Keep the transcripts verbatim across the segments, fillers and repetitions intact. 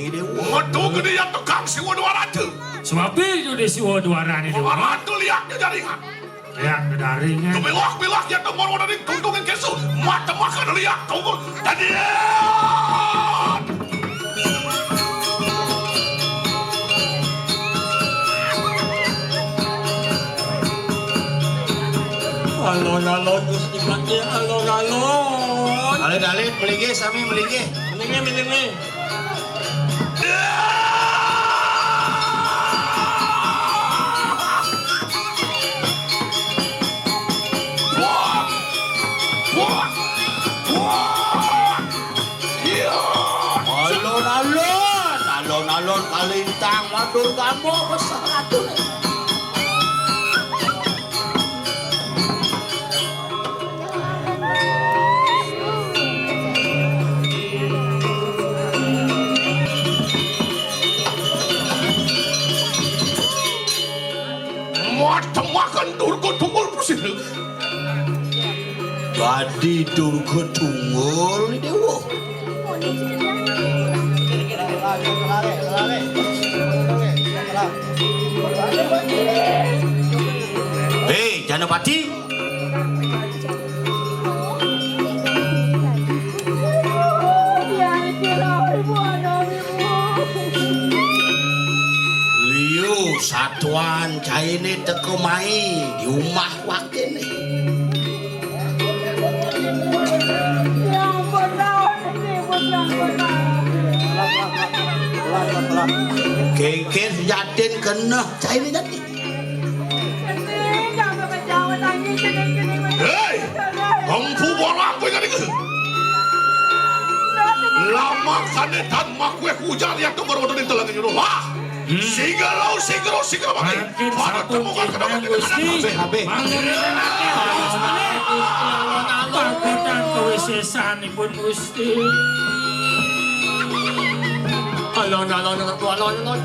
Déwa. Metu gedé ya tukang siwa dua raja. Sebab itu di siwa dua raja ini, Déwa. Dua raja liaknya jaringan. Ya, kedaringan. Bilak-bilak ya tuh mau dari tundungin kesu. Mata makan liak tunggu. Tadi. Alon-alon Gusti Patih, alon-alon. Alit-alit, melinggih sami, melinggih. Melinggih, melinggih. Alon-alon, alon-alon kalintang, waduh, kamu besar atuh. Macem makan Durga Tunggul pusing. Dadi Durga Tunggul, Déwa. Hei, Janapati. Liu satuan cainé teka mai di umah wakéné. Kéngkén sejatin keneh cainé tadi. Hei, empu bola kowe ngene iki. Lama kane tan makwe kujar ya tuh baru udah ditelangi nyuruh. Wah, singgah lo, singgah lo, singgah lo, pakai. Makin pada satu temukan kedokteran Gusti. Habis, habis. Mangga nate harus meneh. Pakutan kewisesanipun Gusti. Alon, alon, alon, alon, alon.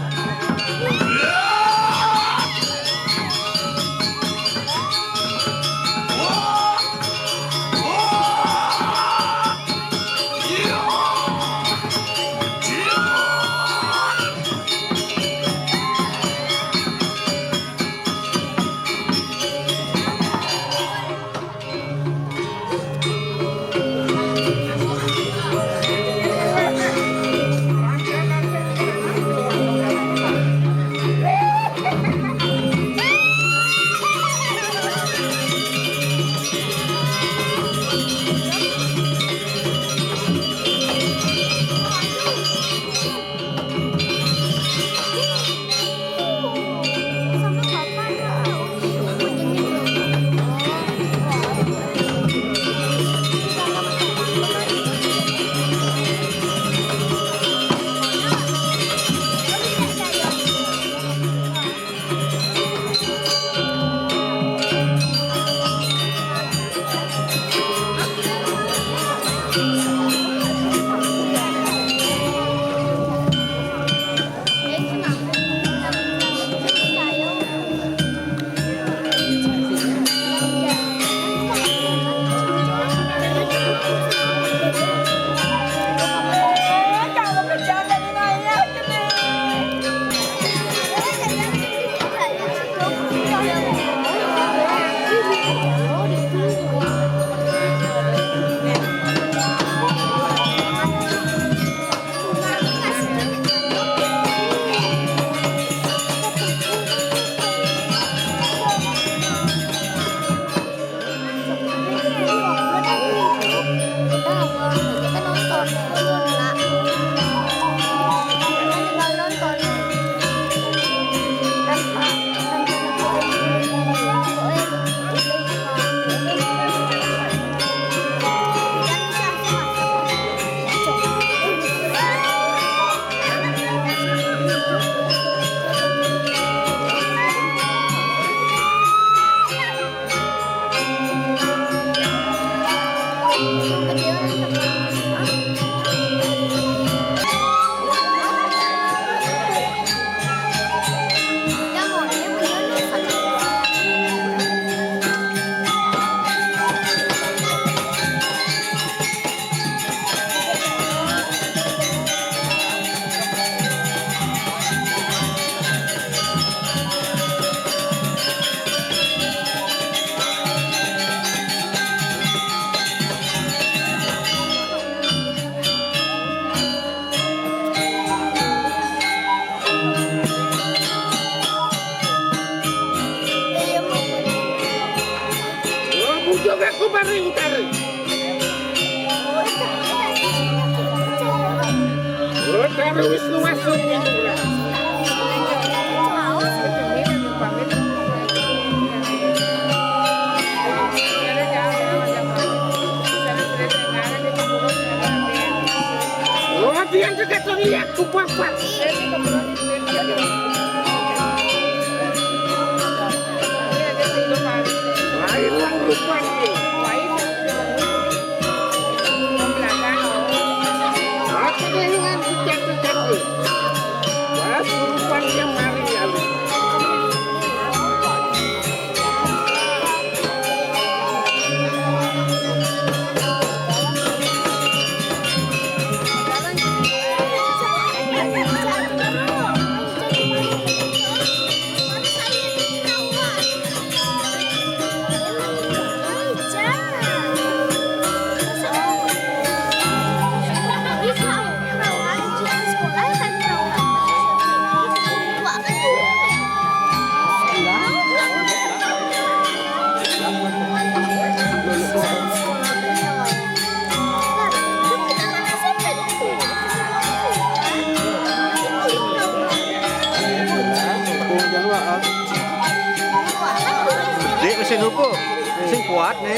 Wis luwes suwi ora. Lho, pian cekak to lihat ku papat. Lain wong rupane. Aku kehilangan jejak-jejakku. Wah, surupan dia mari ya. Dek mesin apa? Sing kuat nih.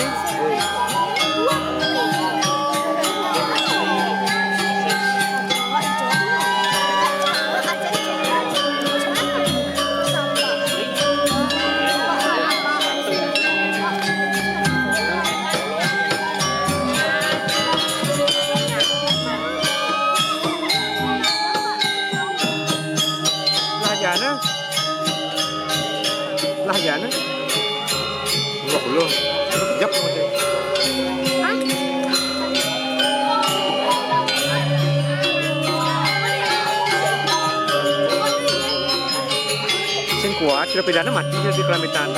Lah jana. Lah jana. Belum, belum. Kejap masih. Sing kuat, sudah pidana mati jadi kelamitan.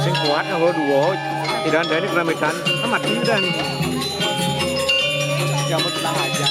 Sing kuat nomor dua, tidak ada ini keramitan, amat tidak. Kamu tenang aja.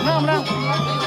Menang, menang.